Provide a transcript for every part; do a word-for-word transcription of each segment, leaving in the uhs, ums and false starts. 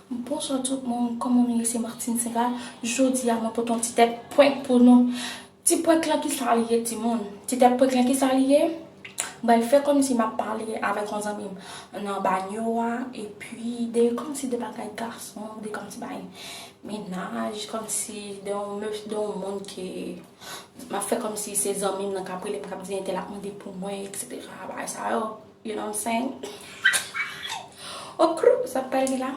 Bonswa tout moun, kòman nou ye? Se Martine Saint-Val. Jodi a, mwen pote yon ti tèt prank pou nou. Ti prank lan, ki sa li ye, timoun? Ti tèt prank lan, ki sa li ye? M pral fè kòmsi m ap pale avèk yon zanmi m nan banyo a, epi de kòmsi de bagay gason, de kòmsi bagay mennaj, kòmsi de yon mè-, de yon moun ke m ap fè kòmsi se zanmi m nan k ap rele m, k ap di entèl ap mande pou mwen, et cetera. Bagay sa yo, you know what I'm saying? Okrou, sa k pral gen la?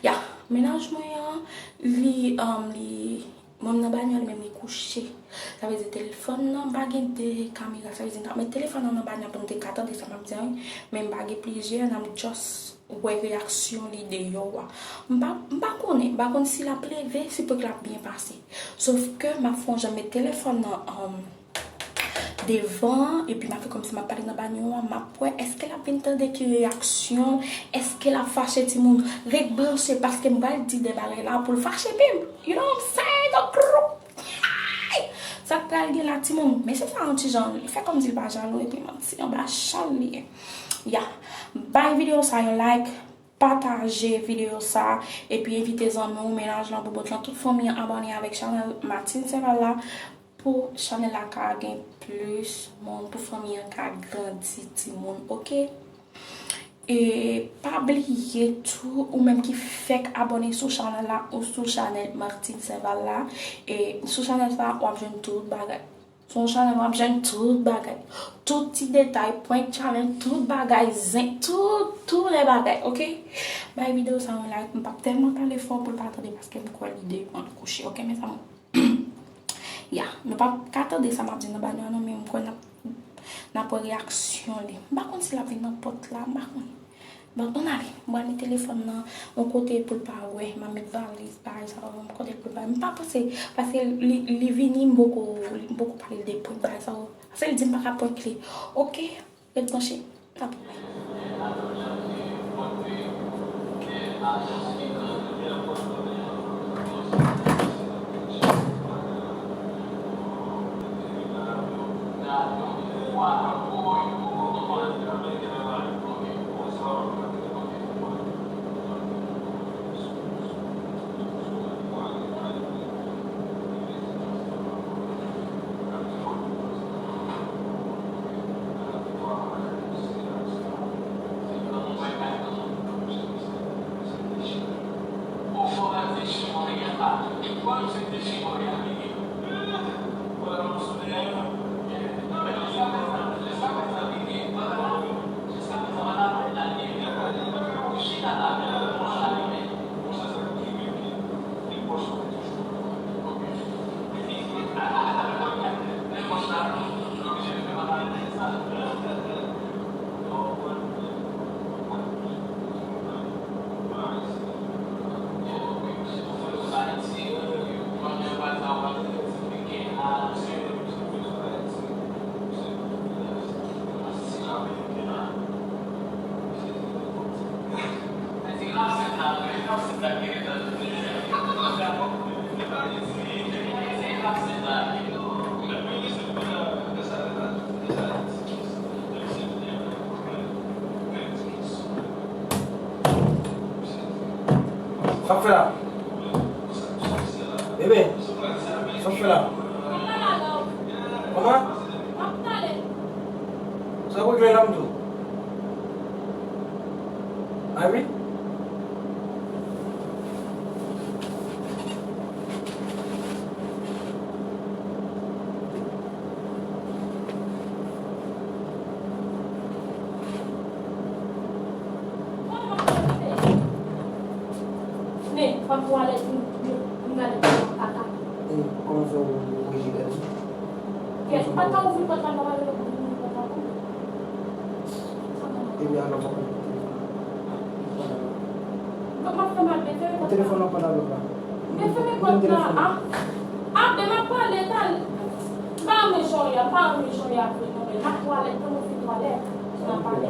Ya, mennaj mwen an, li, um, li, mwen m nan banyo a, li menm li kouche. Sa vle di telefòn nan, m pa gen de kamera, sa vle di m t ap met telefòn nan nan banyo a pou nou te ka tande sa m ap di an, men m pa gen plizyè, n ap just wè reyaksyon li deyò a. M pa, m pa konnen, m pa konn si l ap leve, si prank la ap byen pase. Sof ke m ap fè yon jan met telefòn nan, um, devan, epi m ap fè kòmsi m ap pale nan banyo a, m ap wè èske l ap vin tande ki reyaksyon, èske l ap fache timoun. Ret branche paske m pral di de bagay la pou l fache pi. You know what I'm saying? Donk, sa k pral gen la timoun. Mesye sa yon ti jan, li fè kòmsi l pa jalou epi manti anba chal li ye. Ya. Bay videyo sa yon like, pataje videyo sa, epi envite zanmi w, mennaj lan, bobot lan, tout fanmi an abòne avèk chanèl Martine Saint-Val la, pou chanèl la ka gen plis moun, pou fanmi an ka grandi timoun, oke? E pa bliye tou, ou menm ki fèk abòne sou chanèl la ou sou chanèl Martine Saint-Val la, e sou chanèl sa, w ap jwenn tout bagay. Sou chanèl w ap jwenn tout bagay. Tout ti detay, prank challenge, tout bagay, zen, tout, tout lè bagay, oke? Bay videyo sa yon like, m p ap tèlman pale fò pou l pa tande paske m kwè li devan l kouche, oke, mezanmi? Ya, nou p ap ka tande sa m ap di nan banyo a non, men m kwè n ap, n ap wè reyaksyon li. M pa konn si l ap vin nan pòt la, m pa konnen. Bon, ann ale. M pral met telefòn nan yon kote pou l pa wè. M ap met valiz, bagay sa yo, yon kote pou l pa wè. M pa panse, paske li, li vini, m poko, m poko pale l de prank, bagay sa yo. Paske li di m pa ka prank li. Oke, ret branche. N ap wè. Sa w ap fè la? Bebe, sa w ap fè la? Kòman? Sa w ap regle la m tou? A wi? Men, fòk twalèt, m, m, m gade kòman kaka. E, kòman fè w oblije gade? Kèt, ou pa t ka ouvri pòt la, m pa wè lè pou ouvri pòt la pou ou. Epi alò, sa pral. Bon, m ap fè mal, men fèmen pòt la. Telefòn nan pandan lòt la. Men fèmen pòt la, a. A, men m ap pale, talè. M pa renmen jan w ye a, m pa renmen jan w ye a vre non, men m ap twalèt, lè mwen fin twalèt, n ap pale.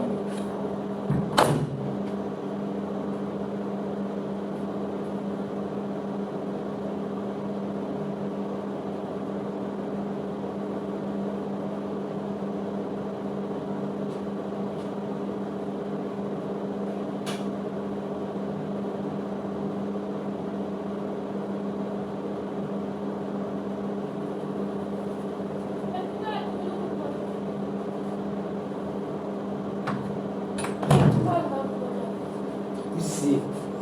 Mesye,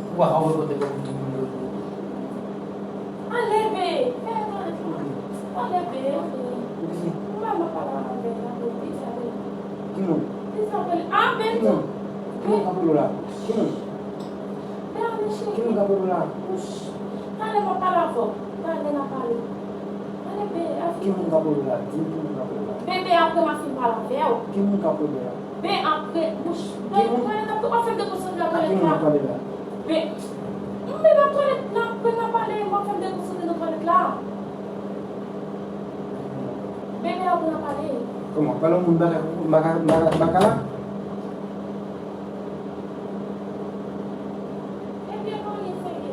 ou pa ka wè kote pou tout moun yo. Ale, be! Fè twalèt la. Ale, be! Mwen, mwen pale avè l la, be, piti avè l. Ki moun? Piti avè l. Ah, be! Ki moun? Ki moun k ap rele w la? Ki moun? Be, ale, cheri. Ki moun k ap rele w la? Talè m ap pale avè w. Talè n ap pale. Ale, be, ale. Ki moun k ap rele w la? Di m ki moun k ap rele w la. Bebe, apre m ap fin pale avè w. Ki moun k ap rele w la? Ben, apre, bouch, ben, talè n ap, w ap fè m dekonsantre nan twalèt la. Ben, m, ben, nan twalèt la, ben, n ap pale, w ap fè m dekonsantre nan twalèt la. Bebe, apre n ap pale. Kòman? Pale yon moun baka, baka, baka, baka la? Ebyen, pa anyen serye.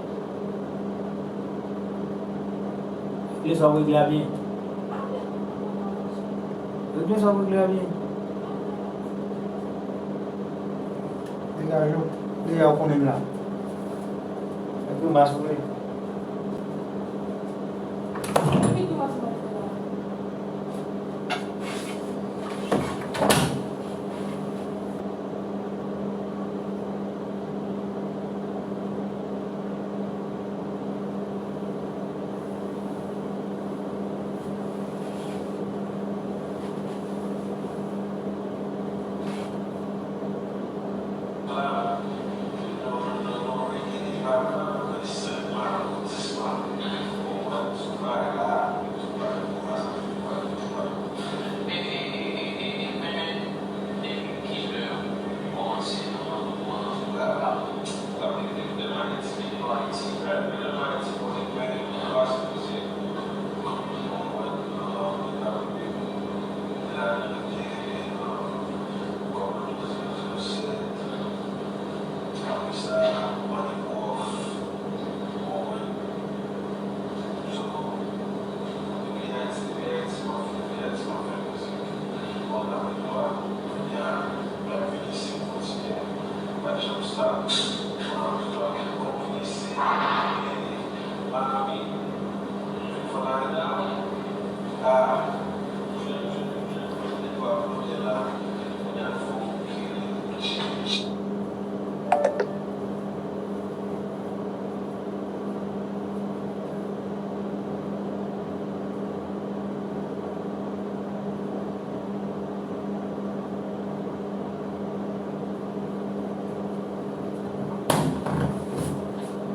Regle sa w regle a byen. Regle sa w regle a byen. Degaje w. Deja w konnen m la. Fè grimas ou vle.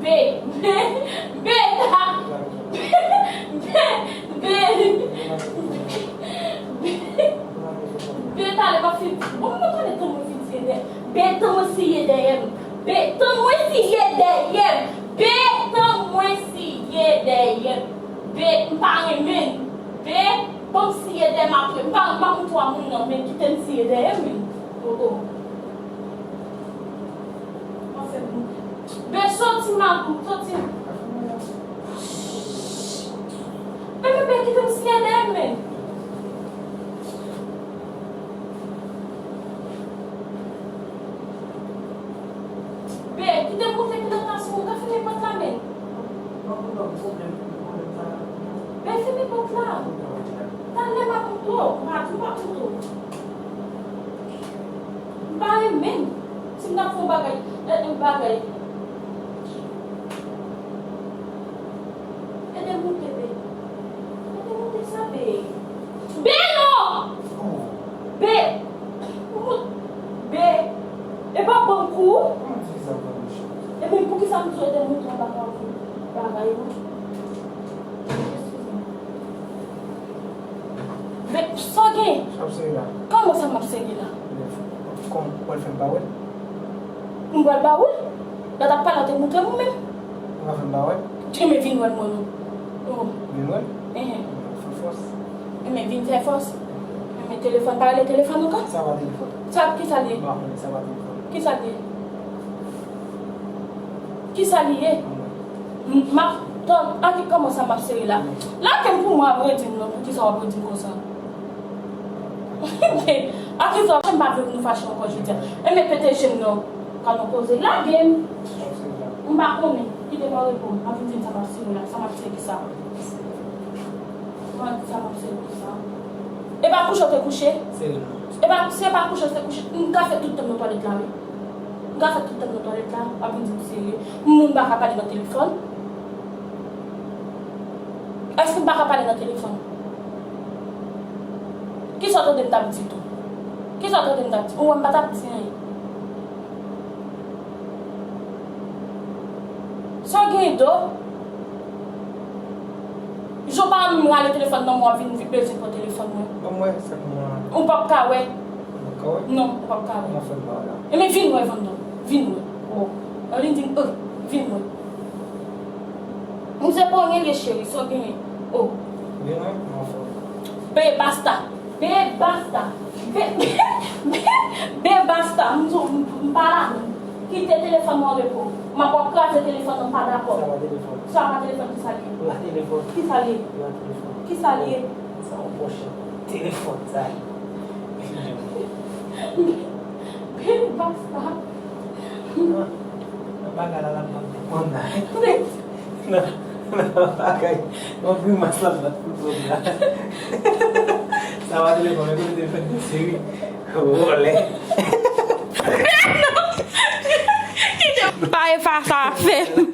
Be, be, be, ta, be, be, be, talè m ap fin, bon, mwen konnen tan mwen fin siye dèyè, be, tan mwen siye dèyè m, be, tan mwen siye dèyè m, be, tan mwen siye dèyè m, be, m pa renmen l, be, ban m siye dèyè m apre, m pa, m pa konn twa moun nan, men kite m siye dèyè m, men, oh, oh. Be, soti, ma, soti. Be, be, be, kite m siye dèyè m, men. Be, kite m moute pi lontan sou ou, ka fèmen pòt la, men. Be, fèmen pòt la. Talè m ap moute w, m pa di w pa moute w. M pa renmen. Si m t ap fè yon bagay, e, yon bagay. Ede m moute, be. Ede m moute sa, be. Be, non! Be. Be. E pa ban m kou. E men poukisa m di w ede m moute yon bagay, bagay, non? Eskize m. Men, sa w gen? Sa w ap sere la? Kòman sa m ap sere la? Kòman w pral fè m pa wè l? M pral pa wè l? Lè w t ap pale a, w te montre m ou menm. Ou pa fè m pa wè l? Enben vin wè l mwen menm. Oh. Vin wè l? Enhen. Fè fòs. Enben vin fè fòs. Enben telefòn, pa rele telefòn ankò? Sa pa telefòn. Sa, kisa l ye? M pa konnen, sa pa telefòn. Kisa l ye? Kisa li ye? M, m ap tann, a ki kòman sa m ap sere la. Lage m pou mwen ap redi m non, poukisa w ap redi m konsa? A ki sa, m pa vle pou nou fache ankò jodi a. Enben pete je m non, ka nou koze, lage m. M pa konnen, kite m an repo, m ap vin di m sa m ap sere la, sa m ap sere kisa. Mwen di sa m ap sere kisa. E pa kouche w te kouche? Sere non. E pa, se pa kouche w te kouche, m ka fè tout tan m nan twalèt la wi. M ka fè tout tan m nan twalèt la. M di m serye. Moun pa ka pale nan telefòn? Èske m pa ka pale nan telefòn? Kisa w tande m t ap di tou? Kisa w tande m t ap di? Ou wè m pa t ap di anyen. Sa w gen do? Jan w pa menm rale telefòn nan mwen, w ap vin bezwen pran telefòn mwen. Ban m wè sa k mwen an. Ou p ap ka wè. Ou p ap ka wè? Non, ou p ap ka wè. Kòman fè m pa wè la? Ebyen, vin wè, Vando. Vin wè. Oh. An li di m, euh, vin wè. M se pou anyen ye, cheri, sa w genyen? Oh. Vin wè, kòman fè m? Be, basta. Be, basta. Be, be, be, basta. M di w, m, m pa la menm. Kite telefòn mwen an repo. M ap wè w kraze telefòn nan, m pa dakò. Sa pa telefòn. Sa pa telefòn, kisa l ye? La telefòn. Kisa l ye? La telefòn. Kisa l ye? Sa yon pòch telefòn sa ye. Be, basta. Nan, nan bagay la, la, la, la, la. Nan, nan, nan bagay. Yon grimas la, la, tout zòn la. Sa va telefòn, men kote telefòn nan seri. Vòlè. Pa efase avè m.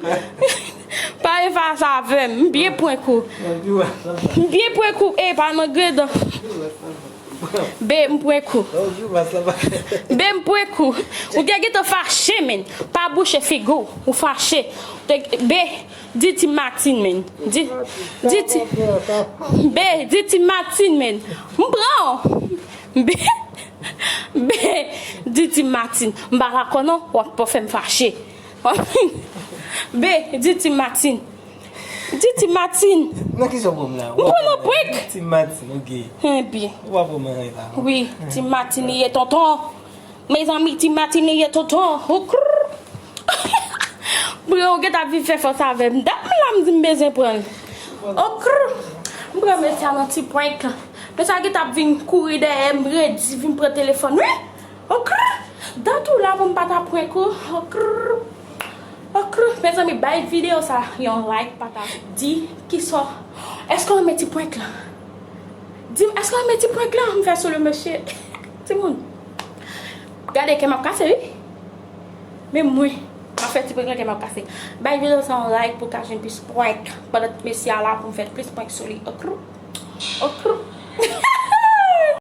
Pa efase avè m. M byen prank ou. M byen prank ou. E pa nan gredan. Be, m prank ou. Be, m prank ou. Ou gen gentan fache, men. Pa bouche figi w. Ou fache. Be, di Ti Matin, men. Di, di Ti, Be, di Ti Matin, men. M pran w. Be, Be, di Ti Matin. M pa dakò non, w ap fè m fache. Be, di Ti Matin. Di Ti Matin. Nan ki sa w pran m la? M pran nan prank. Ti Matin, ok. Ebyen. Ou pa pran m anyen la. Wi, Ti Matin li ye, tonton. Mezanmi, Ti Matin li ye, tonton. Okrr. Bro, ou gentan ap vin fè fòs avè m. Dat m la, m di m bezwen pran l. Okrr. M pran mesye a nan ti prank. Mesye a gentan ap vin kouri dèyè m, redi, vin pran telefòn. Wi. Okrr. Dat ou la pou m pa ta prank ou. Okrr. Okrr. Mezanmi, bay videyo sa yon like, pataje. Di kisa. Èske w renmen ti prank la? Di m, èske w renmen ti prank la m fè sou le mesye? Timoun. Gade, kè m ap kase, wi. Men mwen, m ap fè ti prank la, kè m ap kase. Bay videyo sa yon like pou ka jwenn plis prank. Pandan mesye a la pou m fè plis prank sou li. Okrr. Okrr.